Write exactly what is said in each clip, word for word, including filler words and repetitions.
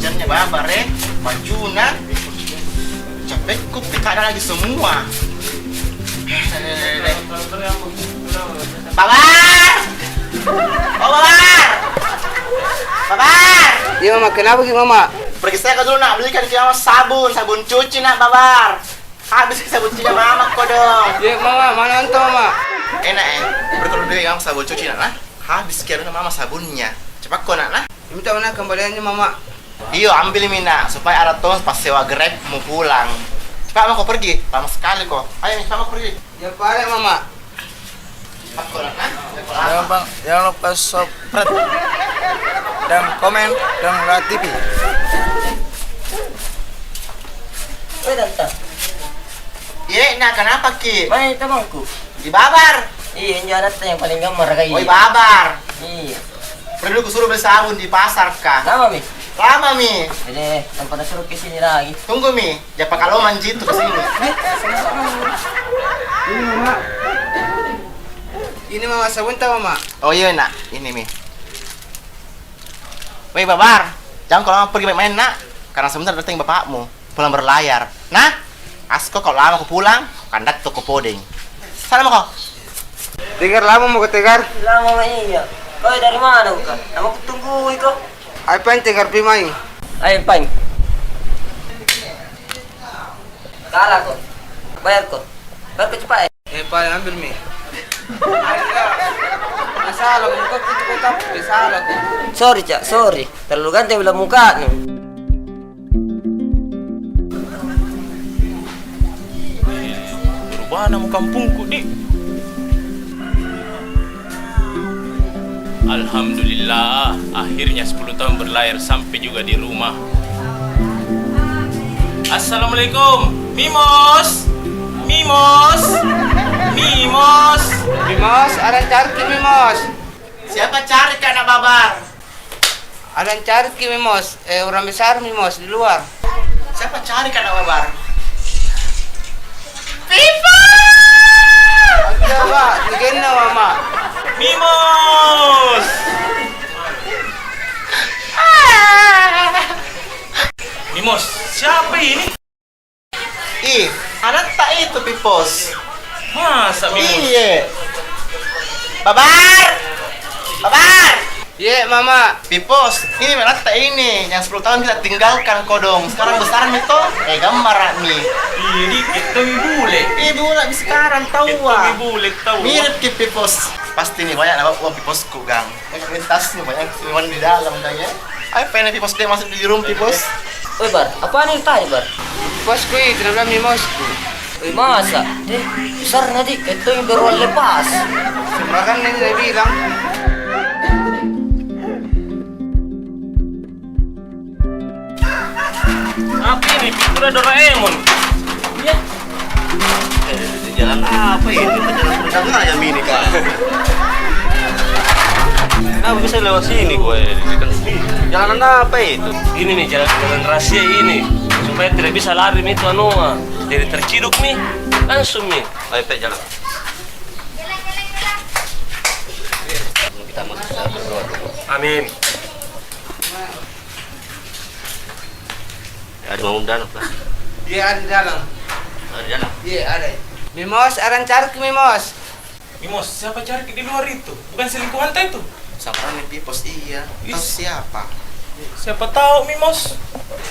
Ini Babar, eh, bajuna. Capekku, pekak lagi semua. Babar! Oh, Babar! Babar! Iya, Mama. Kenapa ki, Mama? Pergi saya ke dulu, nak. Belikan ki Mama sabun, sabun cuci, nak, Babar. Habis ki sabun cucinya Mama, kodong. Iya, Mama. Mana entah, Mama? Enak, eh. Beri ko dulu, ya, sabun cuci, nak, nah. Habis ki Mama sabunnya. Cepat ko, nak, nah. Minta mana kembaliannya, Mama? Iyo, ambil mi, nak, supaya ada tong pas sewa Grab mau pulang. Cepat mako pergi, lama sekali ko. Ayo mi, cepat mako pergi. Ya, pale, Mama. Cepat ko, nak, nah. Jangan, Bang, jangan lupa subscribe dan komen dan like T V. Weh, Tante. Iya, nak, kenapa ki? Mana temanku? Di Babar. Iya, ini ada yang paling gambar kayak. Oi, Babar. Iya. Perlu kusuruh beli sabun di pasar kah? Lama mi? Lama mi. Jadi, tanpa disuruh ke sini lagi. Tunggu mi, japa kalau manji tu ke sini. Ini, Mama. Ini, Mama, sabun tau, Mama? Oh iya, nak. Ini mi. Weh, Babar, jangan kau lama pergi main-main, nak. Karena sebentar datang bapakmu pulang berlayar. Nah, asko kau lama ko pulang, kandak toko podeng. Sana mako. Tegar, lama mako, Tegar? Lama ma iya. Kau dari mana ko? Lama kutunggu iko. Ai, Pan, Tegar pi mai. Ai, Pan. Kalah ko. Bayar ko. Bayar ko cepat, eh. Eh, Pan, ambil mi. Masalah ko, kau tutup kau tapi salah ko. Sorry, Cak, sorry. Terlalu ganteng bilang muka ni. Berubah nama kampungku, dik. Alhamdulillah, akhirnya sepuluh tahun berlayar sampai juga di rumah. Assalamualaikum. Mimos. Mimos. Mimos. Mimos, ada yang cari ki, Mimos. Siapa cari ki, anak Babar? Ada yang cari ki, Mimos. Eh, orang besar, Mimos, di luar. Siapa cari ki, anak Babar? Pipo! Ada, Pak. Digenna, Mama. Mimos! Mimos, siapa ini? Ih, anatta itu, Pipos. Masa, Mimos? Iye. Babar! Babar! Iye, Mama. Pipos, ini mi anatta ini, yang sepuluh tahun kita tinggalkan kodong. Sekarang besar mi toh? Eh, gammara mi. Iye, dikit toh mi bule. Ih, bule mi sekarang, tawa. Dikit toh mi bule, tawa. Mirip ki Pipos. Pasti ni banyak na uang Piposku, gang. Eh, tasnya banyak minuman di dalam, kayaknya. Ayo, pengen Pipos deh masuk di room, Pipos. Oi, Bar, apaan ini tadi, Bar? Pipos kui, tidak bilang Mimosku. Oi, masa? Eh, besar nanti, itu yang beruang lepas. Sembarang ini dia bilang. Apa ini? Pintu Doraemon. Iya. Eh, jalan apa ini? Jalan Sundang aja mini, Kak. Kenapa bisa lewat sini gue? Jalanan apa itu? Ini nih jalan, jalan rahasia ini. Supaya tidak bisa lari nih itu anu, ah. Jadi terciduk nih. Langsung nih. Ayo, Pek, jalan. Kita masuk, kita berdoa dulu. Amin. Ada mau dalam lah. Iya, ada di dalam. Ada di dalam? Iya, ada. Mimos, ada yang cari ki, Mimos. Mimos, siapa cari ki di luar itu? Bukan selingkuhan ta itu? Sama orang ni Pipos, iya. Tahu siapa? Siapa tahu, Mimos.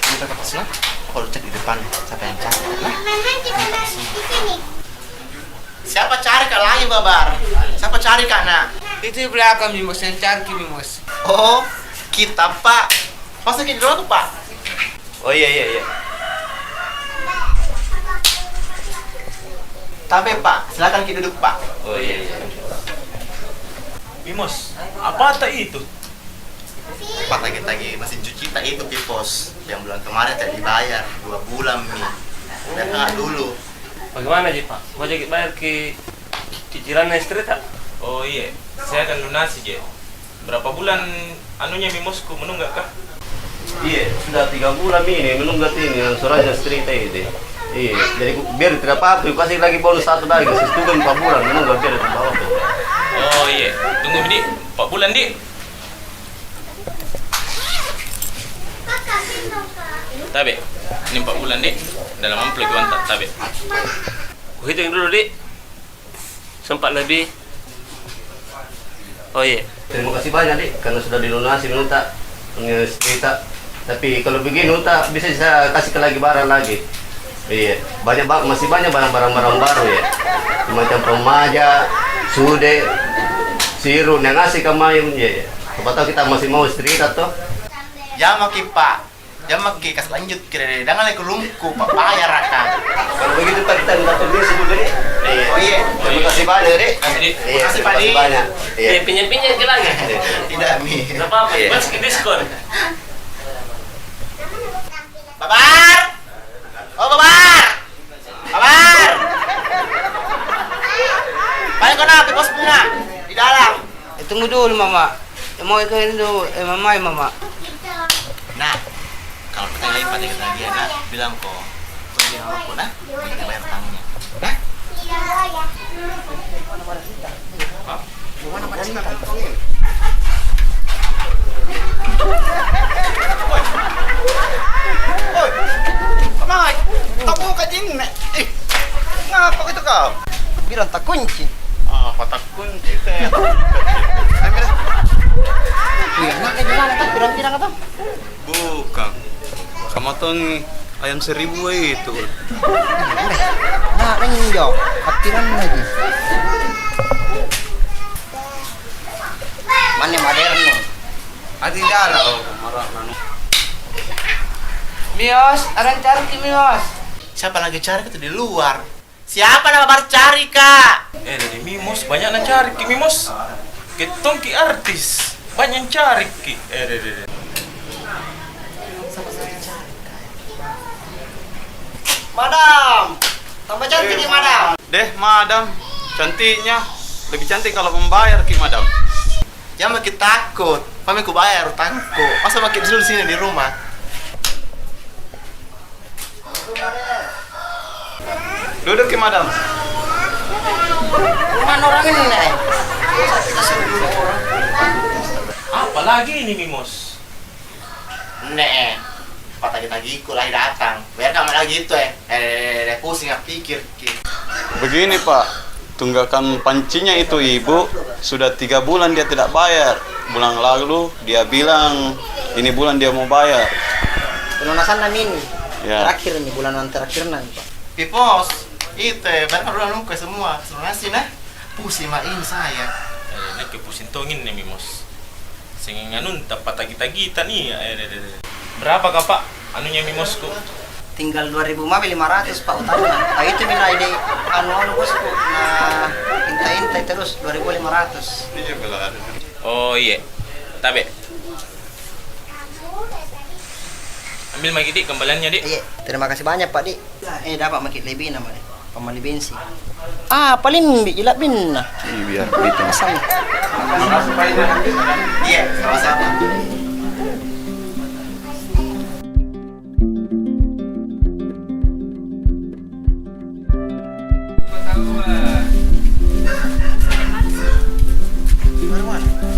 Minta ke pas lah. Kalau cek di depan, siapa yang cari? Nah. Siapa cari ka lagi, Babar? Siapa cari ka, nak? Itu di belakang, Mimos, yang cari ki, Mimos. Oh, kita, Pak. Masa ki dulu, Pak? Oh, iya, iya, iya. Tapi, Pak, silakan ki duduk, Pak. Oh, iya, iya. Mimos, apa ta itu? Pak, tagi-tagi mesin cuci ta itu, Pipos. Yang bulan kemarin tak dibayar, dua bulan mi. Bayar dulu. Bagaimana ji, Pak? Mau jadi bayar ki cicilan istri tak? Oh, iya. Saya akan lunasi ji. Berapa bulan anunya, Mimosku, menunggak kah? Iya, sudah tiga bulan ini menunggak ini, yang suruh aja istri ta ini. Iya, jadi ku, biar tidak apa-apa, kasih lagi bonus satu lagi, kasih juga empat bulan menunggak, biar tidak apa-apa. Oh, iya. Tunggu mi, Dik. Empat bulan, Dik. Tabe, ini empat bulan, Dek. Dalam amplop uang ta, tabe. Kuhitung dulu, Dek. Sempat lebih. Oh, iya. Terima kasih banyak, Dek, karena sudah dilunasi, Nunta, punya cerita. Tapi kalau begini, Nunta, bisa saya kasih ke lagi barang lagi. Iya, banyak ba-, masih banyak barang-barang, barang baru, ya. Macam pemaja, sude, sirup, yang asik kemain, iya, iya. Siapa tahu kita masih mau cerita, toh. Jama ki, Pak. Jama ki, kas lanjut ki, deh. Jangan lagi kulungku, Pak. Bayar, Raka. Kalau begitu, Pak, kita minta permisi dulu, deh. Iya. Oh, iya. Terima kasih banyak, deh. Iya, terima kasih banyak. Iya. Eh, pinjam-pinjam ki lagi. Tidak, Mi. Nggak apa-apa, iya. Masih diskon. Babar! Oh, Babar! Babar! Paling kau napi bos bunga di dalam. Eh, tunggu dulu, Mama. Eh, mau ikut dulu. Eh, Mama, eh, Mama. Nah, kalau kita lain pada kita dia, nah, bilang kau, kau bilang apa, nah? Kita bayar utangnya. Nah? Woi. Woi. Mai, tak buka jinne. Eh, ngapa gitu kau? Bilang tak kunci. Apa tak kunci, teh? Ambil. Wih, anaknya di mana, tak? Bilang-bilang apa? Bukan. Kamu tong ayam seribu itu. Nah, kan jauh. Hatiran lagi. Mana modern, no? Hati jalan. Oh, marah, manu. Mios, ada yang cari ki, Mios. Siapa lagi cari itu di luar? Siapa na baru cari ka? Eh, dede, Mimos, banyak na cari ki, Mimos. Ketong ki artis, banyak yang cari ki. Eh, dede, dede. Madam, tambah cantik ki, Madam. Deh, Madam, cantiknya lebih cantik kalau membayar ki, Madam. Jangan makin takut, pami ku bayar utangku. Masa makin dulu sini di rumah? Duduk ki, Madam. Rumah orang ini, eh. Apalagi ini, Mimos? Nne, eh. Patagi-tagiku lagi datang. Biar kamu lagi itu, eh. Eh, pusing pikir ki. Begini, Pak. Tunggakan pancinya itu ibu, sudah tiga bulan dia tidak bayar. Bulan lalu dia bilang, ini bulan dia mau bayar. Pelunasan na mi ini. Ya. Terakhir ini, bulan terakhir na mi, Pak. Pipos, itu, eh, barang udah nunggu semua. Pelunasin, nah. Pusing ma ini saya. Eh, nakke pusing tong ini, Mimos. Seng anunta, patagi-tagita ni. Eh, deh, deh, deh. Berapa ka, Pak, anunya, Mimosku? Tinggal dua ribu mami lima ratus, Pak, utangnya. Ah, itu mi na ide anu-anu bosku. Na intai-intai terus, dua ribu lima ratus. Oh, iya. Tabe. Ambil maki, Dik, kembaliannya, Dik. Iya, terima kasih banyak, Pak, Dik. Eh, dapat maki lebih nama, Dik. Pembeli bensin. Ah, paling bi, ilak bin. Iya, biar itu. Asal. Iya, sama-sama.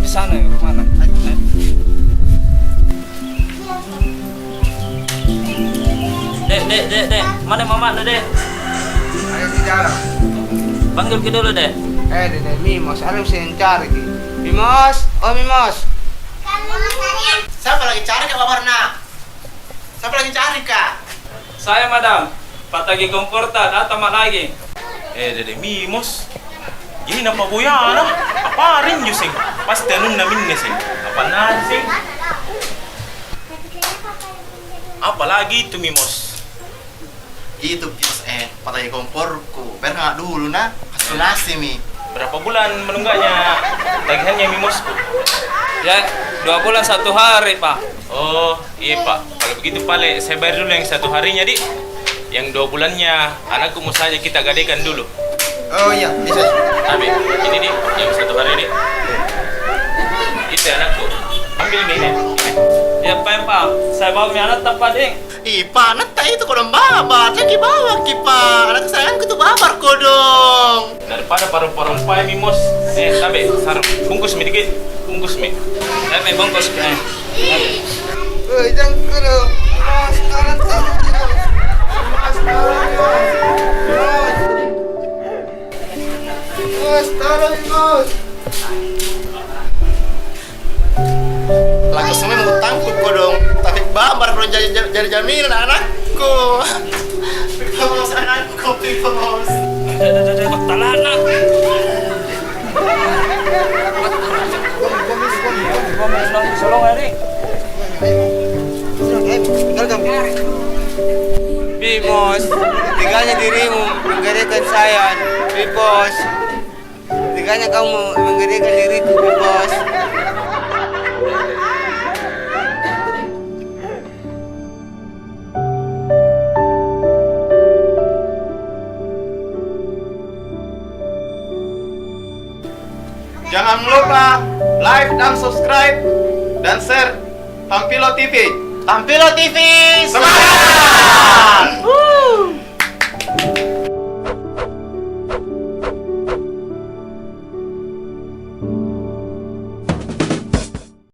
Di sana, rumah na. Dek, dek, dek, dek. Mana mama nu, dek? Ada di dalam. Panggil ki dulu, dek. Eh, dek, dek, Mimos, ada mesin cari ki. Mimos, oh, Mimos. Siapa lagi cari ka, Babar, nak? Siapa lagi cari ka? Saya, Madam. Patagi komporta, datang ma lagi. Eh, dede, Mimos. Jadi napa boyana? Apa rinju seng? Pasti anunna minne seng. Apa nasi seng? Apa lagi itu, Mimos? Itu, Mimos, eh, patagi komporku. Berhak dulu, nah. Kasih nasi mi. Berapa bulan menunggaknya tagihannya, Mimosku? Ya, dua bulan satu hari, Pak. Oh, iya, Pak. Kalau begitu, pale, saya bayar dulu yang satu harinya, Dik. Yang dua bulannya, anakku mau saja kita gadaikan dulu. Oh, iya, bisa. Tapi, ini, Dik, yang satu hari, Dik. Itu anakku. Ambil mi ini. Iya, Pak, Pak. Saya bawa mi anak tempat, Dik. Ih, Pak, netta itu kodong babar, jaki bawa ki, Pak. Anak kesayanganku tu babar kodong. Daripada parong-parong pai, Mimos. Eh, tabe, sarung. Bungkus mi dikit. Bungkus mi. Tabe, bungkus. Eh. Eh, jangan kodong. Bos, tolong, tolong, Bos. Bos, tolong, Bos. Lagu semua mau tangkup kodong, tapi bambar kodong jadi, jadi, jadi jaminan anakku. Pi Bos, anakku, Pi Bos. Ada, ada, ada, ada, talana. Pi Bos, teganya dirimu menggadaikan saya, Pi Bos. Teganya kamu menggadaikan diriku, Pi Bos. Jangan lupa like dan subscribe dan share Tampilo T V. Tampilo T V, semangat!